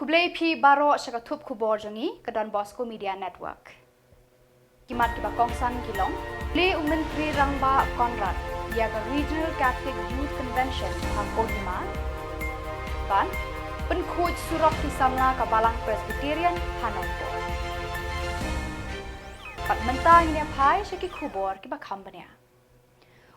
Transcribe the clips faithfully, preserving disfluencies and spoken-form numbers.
Khublei phi baroh sha ka thup khubor jong ngi ka Don Bosco Media Network. Ki mat kiba kongsan ki long: Plie u Myntri Rangbah Conrad ïa ka Regional Catholic Youth Convention ha Kohima. Bad pynkhuid surok ki samla ka Balang Presbyterian ha Nongpoh. Bad mynta ngin ïa phai sha ki khubor kiba kham bniah.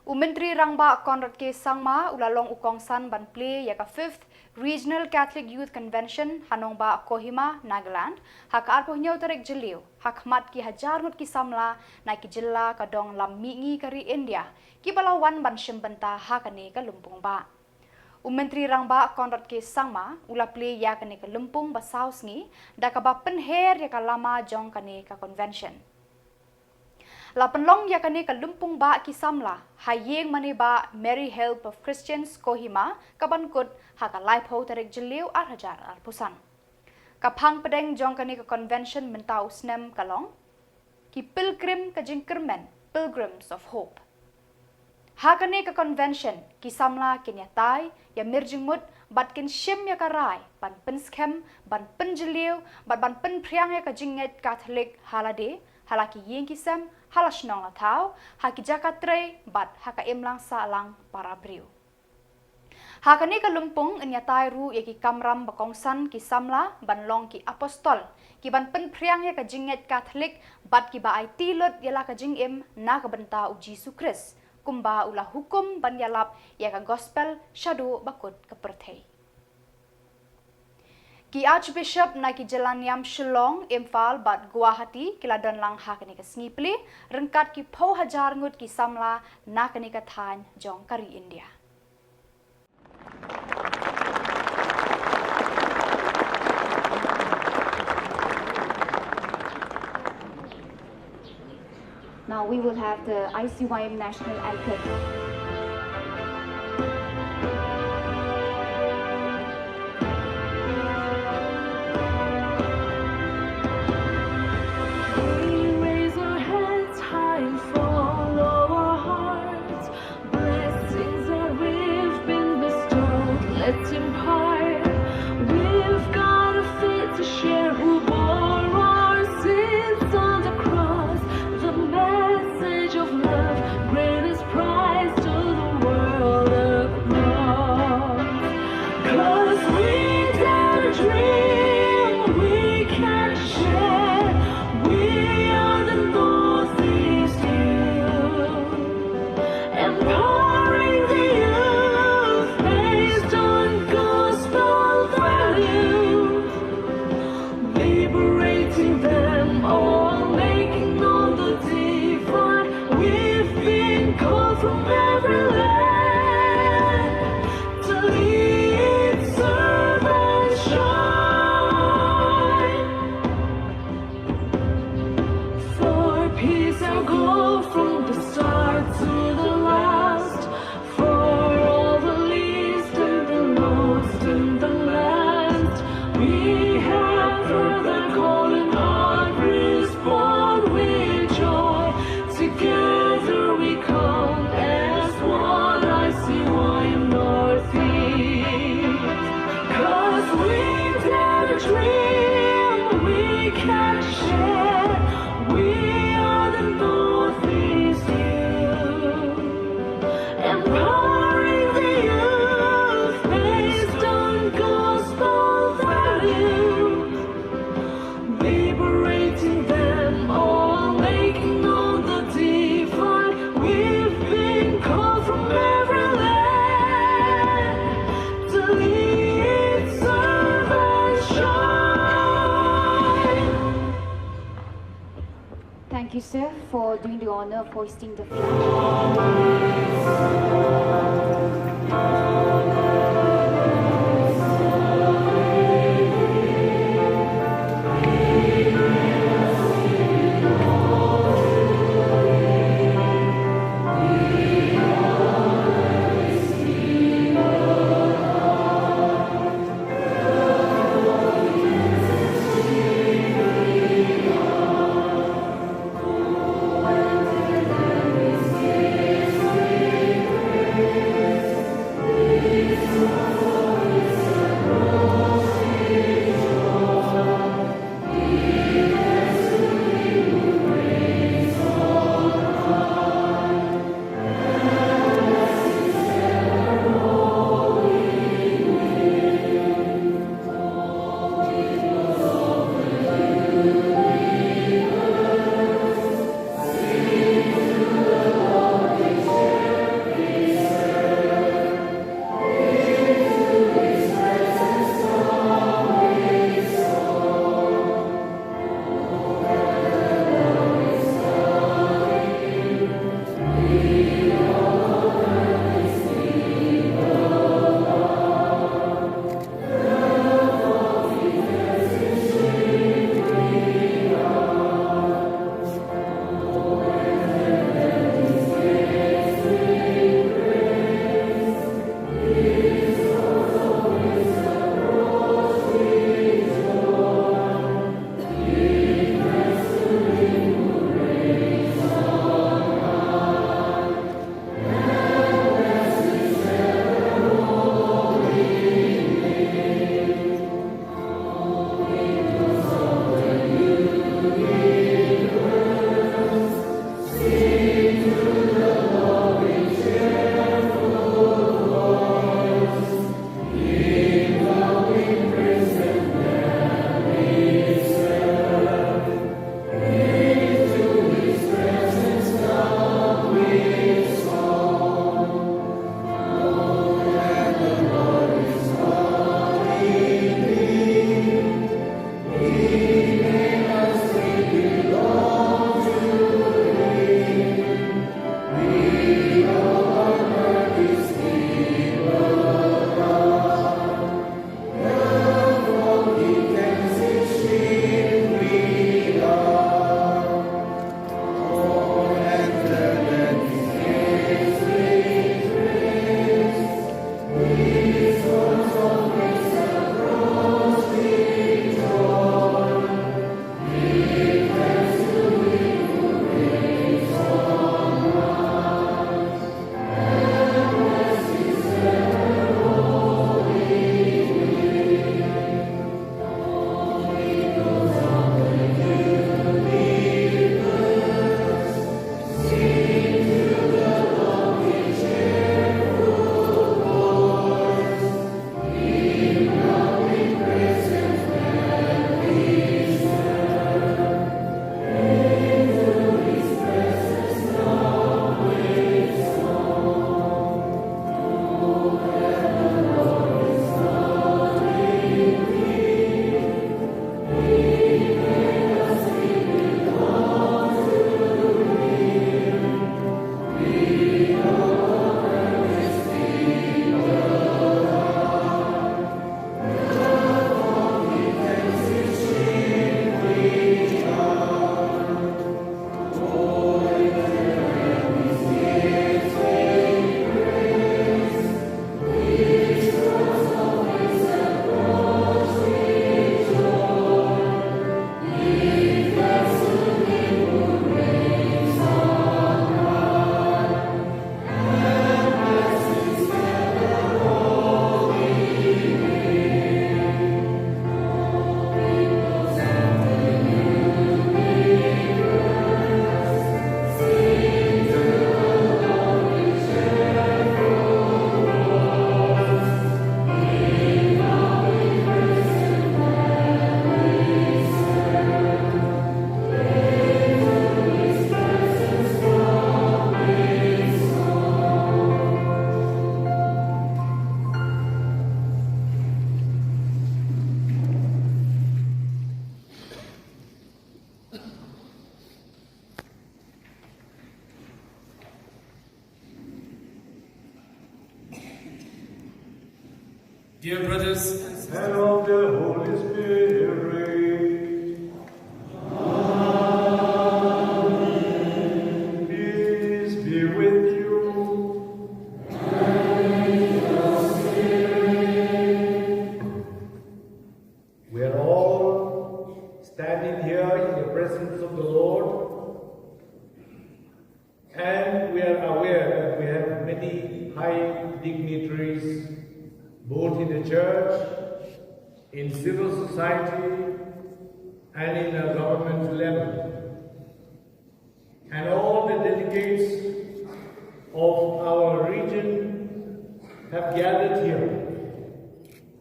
U Myntri Rangbah Conrad K Sangma u la long u kongsan ban plie ïa ka fifth Regional Catholic Youth Convention ha nongbah Kohima, Nagaland, ha ka arphew hynñiew tarik Jylliew, ha khmat ki hajar ngut ki samla na ki jylla ka dong lam mihngi ka ri India, kiba la wan ban shim bynta ha kane ka lympung bah. U Myntri Rangbah Conrad K Sangma u la plie ïa kane ka lympung ba saw sngi da kaba pynher ïa ka lama jong kane ka convention. La pynlong ïa kane ka lympung bah ki samla ha ïing mane bah Mary Help of Christians Kohima, kaban kut ha ka laiphew tarik Jylliew ar hajar arphew san. Ka phang pdeng jong kane ka convention mynta u snem ka long Ki Pilgrim ka Jingkyrmen, Pilgrims of Hope. Ha kane ka convention ki samla kin ïatai, ïamir jingmut, bad kin shim ïa ka rai ban pynskhem, ban pynjylliew bad ban pynphriang ïa ka jingngeit Katholik ha lade ha la ki ïing ki sem, ha la shnong la thaw, ha ki jaka trei bad ha ka imlang sahlang para briew. Ha kane ka lympung yn ïatai ruh ïa ki kamram ba kongsan ki samla ban long ki apostol, kiban pynphriang ïa ka jingngeit Katholik bad kiba aiti lut ïa la ka jingim na ka bynta u Jisu Khrist, kumba u la hukum ban ïalap ïa ka gospel shaduh ba kut ka pyrthei. Ki Archbishop na ki jylla niam Shillong, Imphal bad Guwahati ki la don lang ha kane ka sngi plie ryngkat ki phew hajar ngut ki samla na kane ka thaiñ jong ka ri India. Now we will have the I C Y M national anthem. We raise our hands high and follow our hearts. Blessings that we've been bestowed, let's impart. We've got a faith to share, who bore our sins on the cross. The message of love, greatest prize to the world across. 'Cause we dare dream, we can share. We are the Northeast youth. Empowering the youth based on gospel values. Liberating them all, making known the divine. We've been called from every land to lead, serve, and shine. For peace our goal from the start to the last. For all the least and the lost in the land, we have heard the call and heart respond with joy. Together we come as one I C Y M Northeast. 'Cause we dare dream, we can share. We are the Northeast youth. Empowering the youth based on gospel values. Liberating them all, making known the divine. We've been called from every land to lead, serve, and shine. Thank you, sir, for doing the honor of hoisting the flag. Dear brothers and sisters, and of the Holy Spirit. Peace be with you. We are all standing here in the presence of the Lord, and we are aware that we have many high dignitaries, both in the church, in civil society, and in a government level. And all the delegates of our region have gathered here.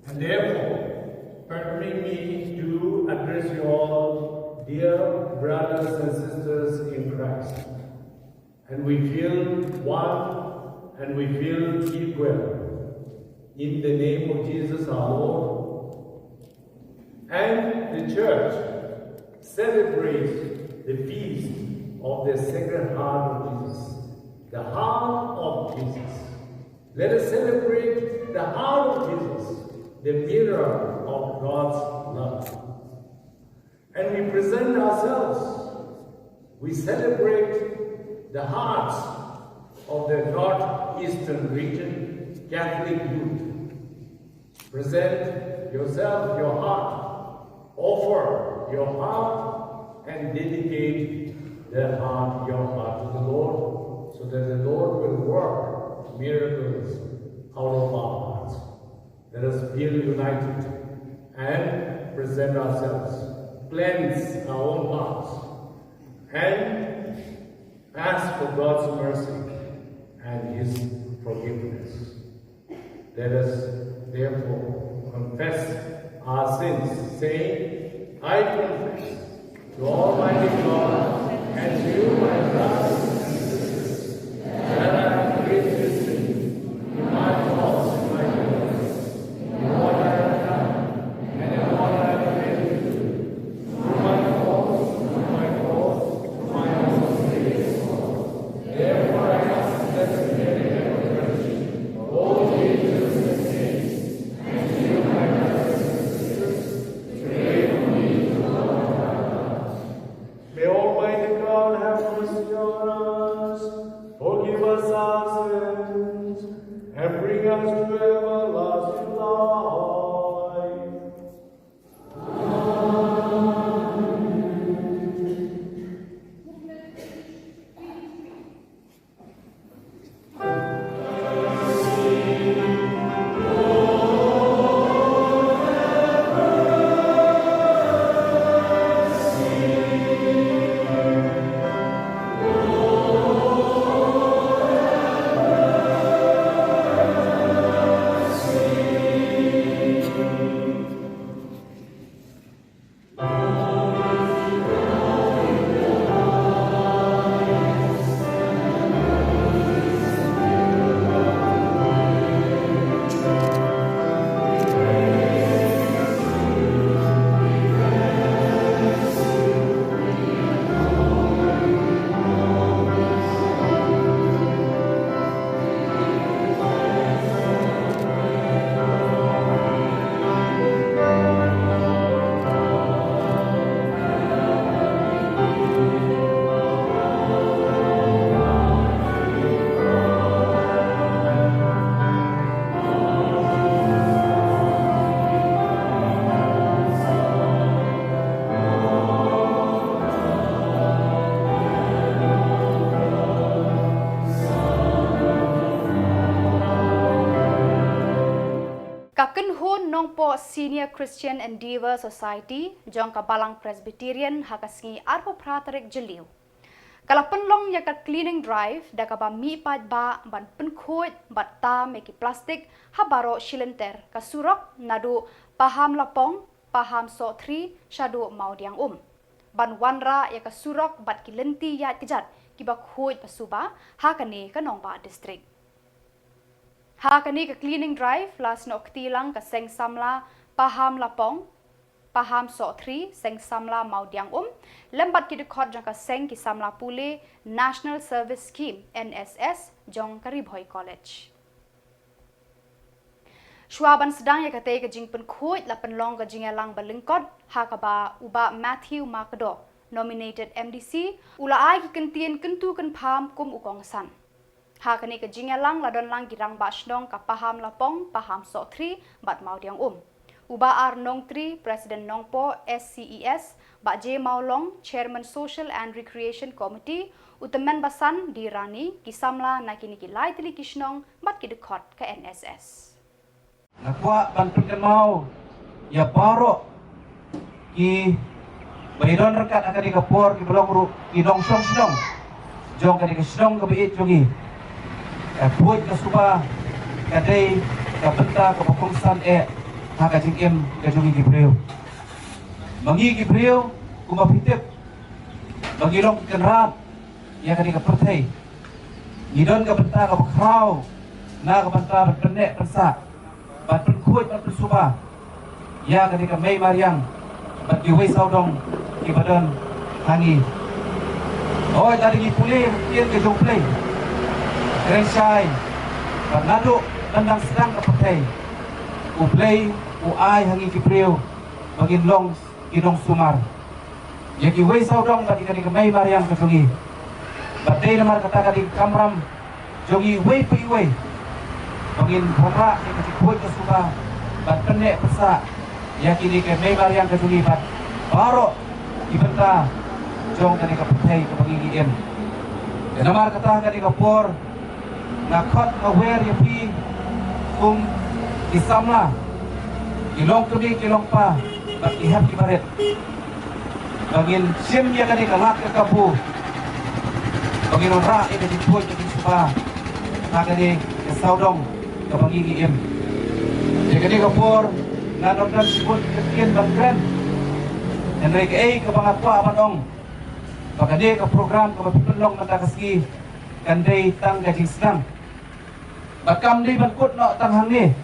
And therefore, permit me to address you all, dear brothers and sisters in Christ. And we feel one and we feel equal in the name of Jesus our Lord. And the church celebrates the feast of the Sacred Heart of Jesus, the heart of Jesus. Let us celebrate the heart of Jesus, the mirror of God's love. And we present ourselves. We celebrate the hearts of the Northeastern region Catholic youth. Present yourself, your heart. Offer your heart and dedicate the heart, your heart to the Lord, so that the Lord will work miracles out of our hearts. Let us feel united and present ourselves, cleanse our own hearts, and ask for God's mercy and His forgiveness. Let us therefore confess our sins, saying, "I confess to Almighty God and to you, my brothers and sisters, that I have greatly sinned in my thoughts and my words, in what I have done and in what I have failed to do, through my faults, through my faults, through my own mistakes. Therefore I ask that you may be my refuge, O Jesus and saints, and you, my brothers and sisters, pray for me to the Lord our God." May Almighty God have mercy on us, forgive us our sins, and bring us to everlasting life. Ka Kynhun Nongpoh Senior Christian Endeavour Society jong ka Balang Presbyterian ha ka sngi arphew phra tarik Jylliew ka la pynlong ïa ka cleaning drive da kaba mih paidbah ban pynkhuid bad tam ïa ki plastik ha baroh shilynter ka surok naduh Pahamlapong, Pahamsohthri shaduh Mawdiangum, ban wanrah ïa ka surok bad ki lynti ïaid kjat kiba khuid ba suba ha kane ka nongbah district. Ha kane ka cleaning drive la snoh kti lang ka Seng Samla Pahamlapong, Pahamsohthri, Seng Samla Mawdiangum, lem bad ki dkhot jong ka seng ki samla pule National Service Scheme, N S S, jong ka Ri Bhoi College. Shuwa ban sdang ïa katei ka jingpynkhuid la pynlong ka jingïalang ba lyngkot ha kaba u Bah Matthew Makdo, nominated M D C, u la ai ki kyntien kyntu kynpham kum u kongsan. Ha kane ka jingïalang la don lang ki rangbah shnong ka Pahamlapong, Paham Sohthri bad Mawdiangum. U Bah R Nongtri, President Nongpoh S C E S, Bah J Mawlong, Chairman Social and Recreation Committee, u tymmen basan D Rani, ki samla na kine ki lai tylli ki shnong bad ki dkhot ka N S S. Nga kwah ban pynkynmaw ïa baroh kiba ïadon ryngkat ha kane ka por, kiba long ruh ki nongshong shnong jong kane ka shnong kaba ïeit jong ngi. Ka khuid ka suba ka dei ka bynta kaba kongsan eh ha ka jingim ka jong ngi ki briew. Ma ngi ki briew, kumba phi tip, ba ngi long ki kynrad ïa kane ka pyrthei. Ngi don ka bynta kaba khraw na ka bynta ban pynneh pynsah, ban pynkhuid, ban pynsuba ïa kane ka mei mariang bad kiwei sawdong kiba don ha ngi. Hooid, lada ngi pule ha ka ktien ka jong U Blei, kren shai ba naduh myndang sdang ka pyrthei, U Blei u ai ha ngi ki briew ba ngin long ki nongsumar ïa kiwei sawdong bad ïa kane ka mei mariang ka jong ngi. Bad dei namar kata ka dei ka kamram jong ngi iwei pa iwei ba ngin wanrah ïa ka jingkhuid ka suba bad pynneh pynsah ïa kine ki mei mariang ka jong ngi bad baroh ki bynta jong kane ka pyrthei kaba ngi ngi im. Te namar kata ha kane ka por nga khot nga wer ïa phi kum ki samla, ki longkmie ki longpa bad ki hep ki barit, ba ngin shim ïa kane ka lad ka kabu, ba ngin wanrah ïa ka jingkhuid ka jingsuba ha kane ka sawdong kaba ngi ngi im. Te kane ka por ngan ym don shibun ki ktien ban kren, hynrei kaei kaba nga kwah ban ong, ba kane ka program kaba pynlong mynta ka sngi kan dei tang ka jingsdang. Bad kam dei ban kut noh tang hangne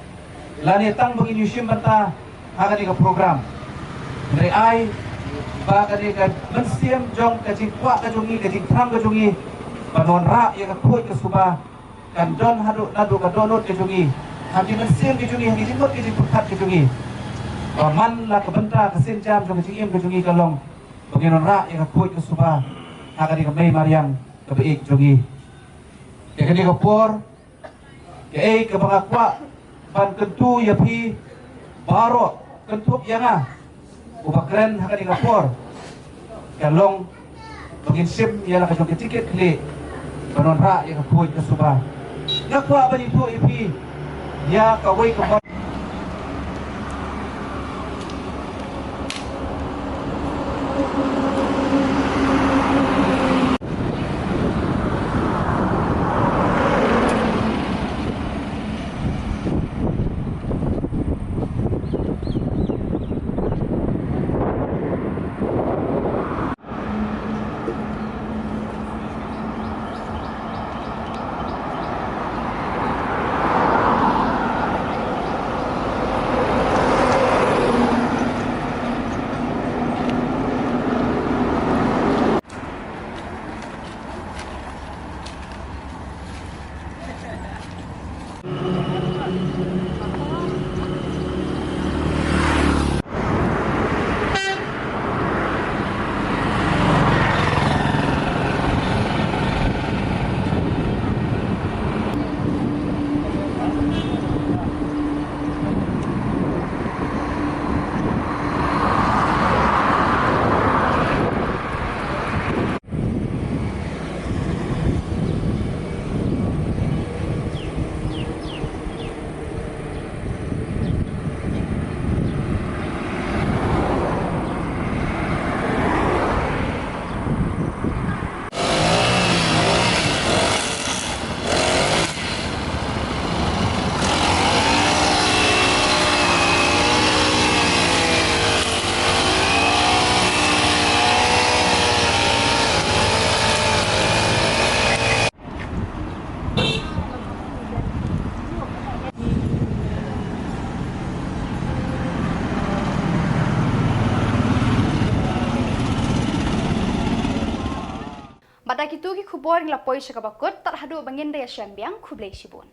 lane tang ba ngin ïa shim bynta ha kane ka program. Hynrei ai ba kane ka mynsiem jong ka jingkwah ka jong ngi, ka jingthrang ka jong ngi ban wanrah ïa ka khuid ka suba kan don haduh naduh ka dohnud ka jong ngi, ha ki mynsiem ka jong ngi, ha ki jingmut ki jingpyrkhat ka jong ngi, ba man la ka bynta ka sienjam jong ka jingim ka jong ngi ka long ba ngin wanrah ïa ka khuid ka suba ha kane ka mei mariang kaba ïeit jong ngi. Te kane ka por, kaei kaba nga kwah ban kyntu ïa phi baroh, kynthup ïa nga uba kren ha kane ka por, ka long ba ngin shim ïa la ka jong ka jingkitkhlieh ban wanrah ïa ka khuid ka suba. Nga kwah ban ïathuh ïa phi ïa kawei ka mon. Bad da kito ki khubor ngi la poi sha kaba kut, tad haduh ba ngin da ïashem biang, khublei shibun.